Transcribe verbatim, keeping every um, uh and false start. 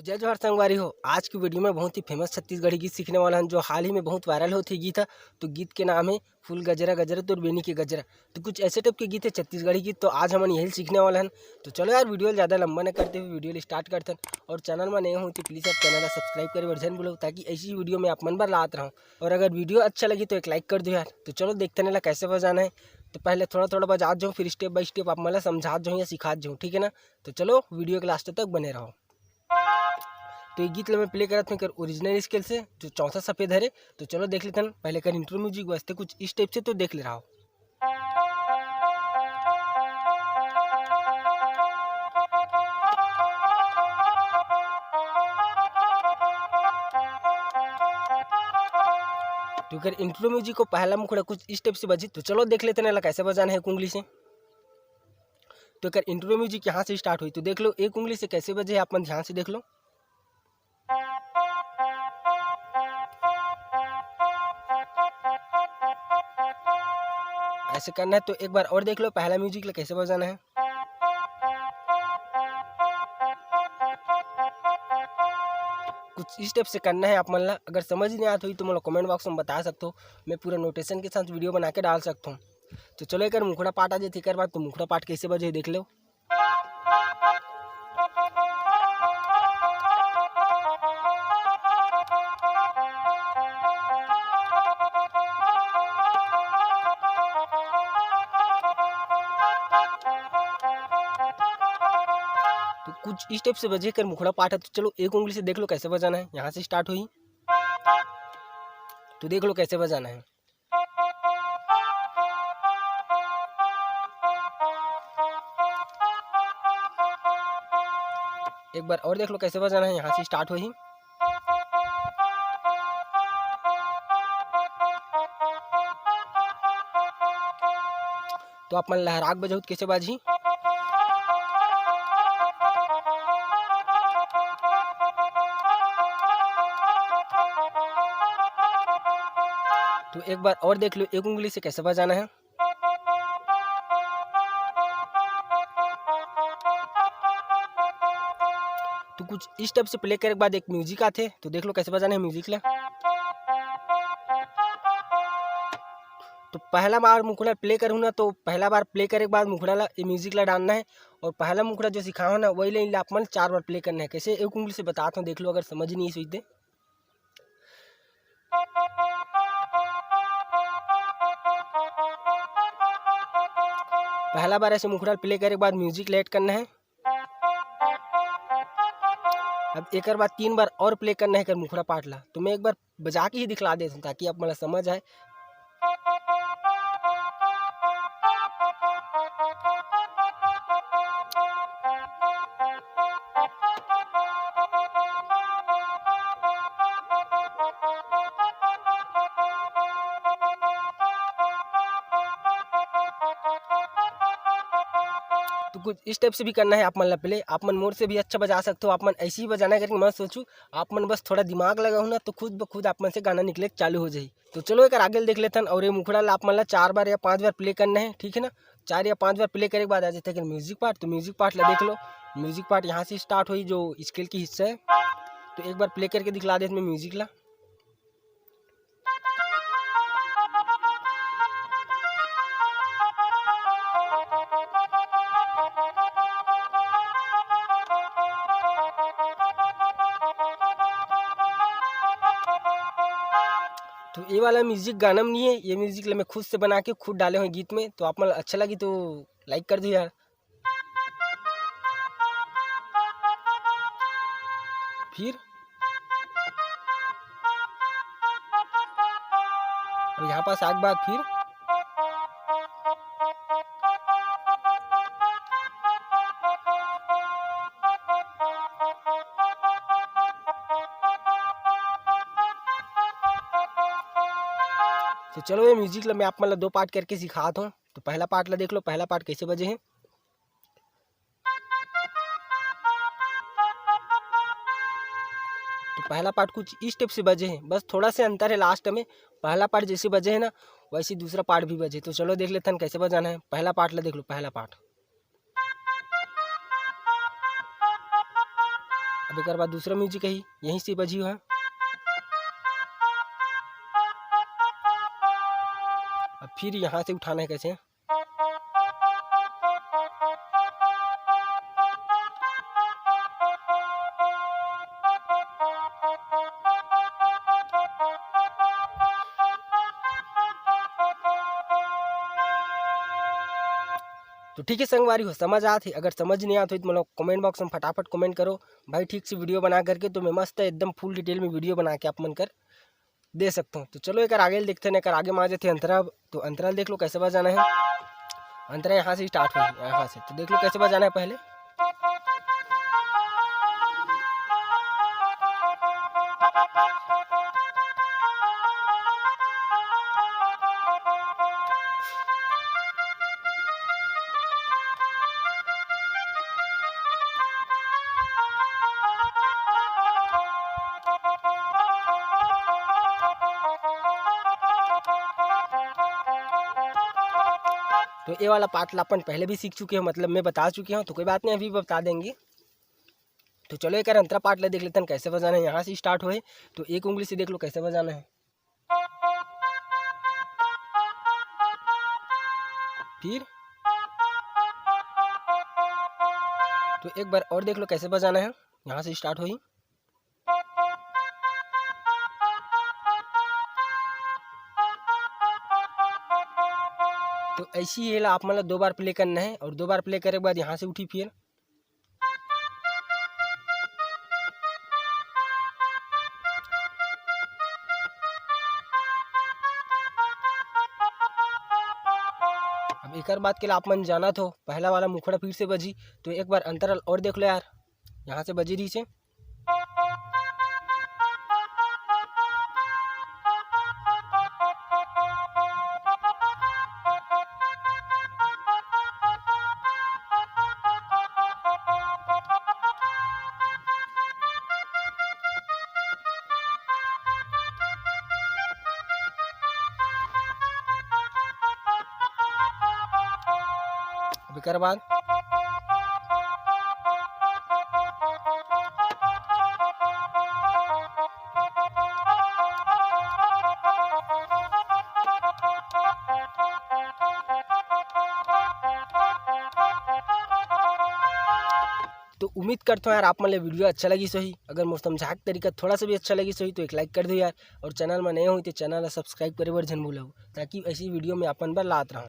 जय जोहार संगवारी हो, आज की वीडियो में बहुत ही फेमस छत्तीसगढ़ी गीत सीखने वाला हन, जो हाल ही में बहुत वायरल होत हे गीत ह। तो गीत के नाम है फूल गजरा गजरा तोर बेनी के गजरा। तो कुछ ऐसे टाइप के गीत है छत्तीसगढ़ी गीत, तो आज हमन यही सीखने वाला हन। तो चलो यार, वीडियो ला ज़्यादा लंबा न करते हुए वीडियो ला स्टार्ट करथन। और चैनल में नए हो तो प्लीज आप चैनल ला सब्सक्राइब करे बर झन भूलो, ताकि ऐसी वीडियो में आप मन बर लात रहूँ। और अगर वीडियो अच्छा लगी तो एक लाइक कर दो यार। तो चलो देखते हैं ला कैसे बजाना है। तो पहले थोड़ा थोड़ा बजात जाऊँ, फिर स्टेप बाय स्टेप आप मन ला समझात जाऊँ या सिखात जाऊँ, ठीक है ना? तो चलो वीडियो के लास्ट तक बने रहो। तो ये गीत ला मैं प्ले करत हूँ एकर ओरिजिनल स्केल से, जो चौथा सफेद हरे। तो चलो देख लेथन, पहले एकर इंट्रो म्यूजिक बजथे कुछ इस टाइप से, तो देख ले रहा हो। तो एकर इंट्रो म्यूजिक को पहला मुखड़ा कुछ इस टाइप से बजी। तो चलो देख लेथन एला कैसे बजाना है एक उंगली से। तो एकर इंट्रो म्यूजिक यहाँ से स्टार्ट हुई। तो देख लो एक उंगली से कैसे बजे है, आप मन ध्यान से देख लो। ऐसे करना है। तो एक बार और देख लो पहला म्यूजिक ला कैसे बजाना है। कुछ इस टाइप से करना है आप मन ला। अगर समझ नहीं आत होई तो मोला कमेंट बॉक्स में बता सकते हो, मैं पूरा नोटेशन के साथ वीडियो बना के डाल सकता हूँ। तो चलो एकर मुखड़ा पार्ट आ जाए, एकर बाद तो मुखड़ा पार्ट कैसे बजे देख लो। तो कुछ इस टाइप से बजे कर मुखड़ा पार्ट है। तो चलो एक उंगली से देख लो कैसे बजाना है, यहाँ से स्टार्ट हुई। तो देख लो कैसे बजाना है। एक बार और देख लो कैसे बजाना है, यहाँ से स्टार्ट होही। तो आप मन लहराक बजाहू त कैसे बाजही। तो एक बार और देख लो एक उंगली से कैसे बजाना है। तो कुछ इस टाइप से प्ले करे के बाद एक म्यूजिक आथे, तो देख लो कैसे बजाना है म्यूजिक ला। तो पहला बार मुखड़ा प्ले करूँ ना, तो पहला बार प्ले करे के बाद मुखड़ा ला, ये म्यूजिक ला डालना है। और पहला मुखड़ा जो सिखाओ ना, वही लाइन ला आप मन चार बार प्ले करना है। कैसे एक उंगली से बताता हूँ, देख लो अगर समझ नहीं सोचते। पहला बार ऐसे मुखड़ा प्ले करे के बाद म्यूजिक लेट करना है। अब एकर बाद तीन बार और प्ले करना है एकर मुखड़ा पार्ट ला। तो मैं एक बार बजा के ही दिखला देता हूँ ताकि आप मन ला समझ आए। तो कुछ इस टाइप से भी करना है आप मन ला प्ले। आप मन मोर से भी अच्छा बजा सकते हो, आप मन ऐसे ही बजाना करके मत सोचू, आप मन बस थोड़ा दिमाग लगाओ ना, तो खुद ब खुद आप मन से गाना निकले चालू हो जाही। तो चलो एकर आगे ल देख लेथन। और ये मुखड़ा ला आप मन ला चार बार या पांच बार प्ले करना है, ठीक है ना? चार या पांच बार प्ले करे के बाद आ जाते हैं म्यूजिक पार्ट। तो म्यूजिक पार्ट ला देख लो, म्यूजिक पार्ट यहाँ से स्टार्ट हुई जो स्केल की हिस्सा है। तो एक बार प्ले करके दिखला दे इसमें म्यूजिक ला। तो ये वाला म्यूजिक गाना में नहीं है, ये म्यूजिक ला मैं खुद से बना के खुद डाले हुए गीत में। तो आप मन अच्छा लगी तो लाइक कर दो यार। फिर और यहाँ पास आग बाद फिर तो चलो ये म्यूजिक ला मैं आप मन ला दो पार्ट करके सिखात हूँ। तो पहला पार्ट ला देख लो, पहला पार्ट कैसे बजे है। तो पहला पार्ट कुछ इस टाइप से बजे है, बस थोड़ा से अंतर है लास्ट में। पहला पार्ट जैसे बजे है ना, वैसे दूसरा पार्ट भी बजे। तो चलो देख लेते हैं कैसे बजाना है। पहला पार्ट ला देख लो, पहला पार्ट। अब एक बार दूसरा म्यूजिक है, यहीं से बजी हुआ। अब फिर यहाँ से उठाना है कैसे। तो ठीक है संगवारी हो, समझ आत हे। अगर समझ नहीं आत हो तो मोला कमेंट बॉक्स में फटाफट कमेंट करो भाई, ठीक से वीडियो बना करके। तो मैं मस्त एकदम फुल डिटेल में वीडियो बना के आप मन कर दे सकता हूँ। तो चलो एक आगे देखते हैं, एक आगे में आ जाते हैं अंतरा। तो अंतरा देख लो कैसे बजाना है। अंतरा यहाँ से स्टार्ट हुई, यहाँ से। तो देख लो कैसे बजाना है पहले। तो ये वाला पार्ट ला अपन पहले भी सीख चुके हैं, मतलब मैं बता चुके हूँ, तो कोई बात नहीं, अभी बता देंगे। तो चलो एक अंतरा पार्ट ला देख लेते हैं कैसे बजाना है। यहाँ से स्टार्ट हुए तो एक उंगली से देख लो कैसे बजाना है। फिर तो एक बार और देख लो कैसे बजाना है, यहाँ से स्टार्ट हुई। तो ऐसी ये ला आप मतलब दो बार प्ले करना है और दो बार प्ले करे के बाद यहाँ से उठी फिर। अब एक बात के ला आप मन जाना थो, पहला वाला मुखड़ा फिर से बजी। तो एक बार अंतरा ल और देख लो यार, यहाँ से बजी रही से। अब एकर बाद तो उम्मीद करता हूँ यार आप मन ला वीडियो अच्छा लगिस होही। अगर मोर समझाए के तरीका थोड़ा सा भी अच्छा लगिस होही तो एक लाइक कर दो यार, और चैनल में नए हो तो चैनल ला सब्सक्राइब करे बर झन भूलव, ताकि ऐसी वीडियो में अपन बर लात रहूँ।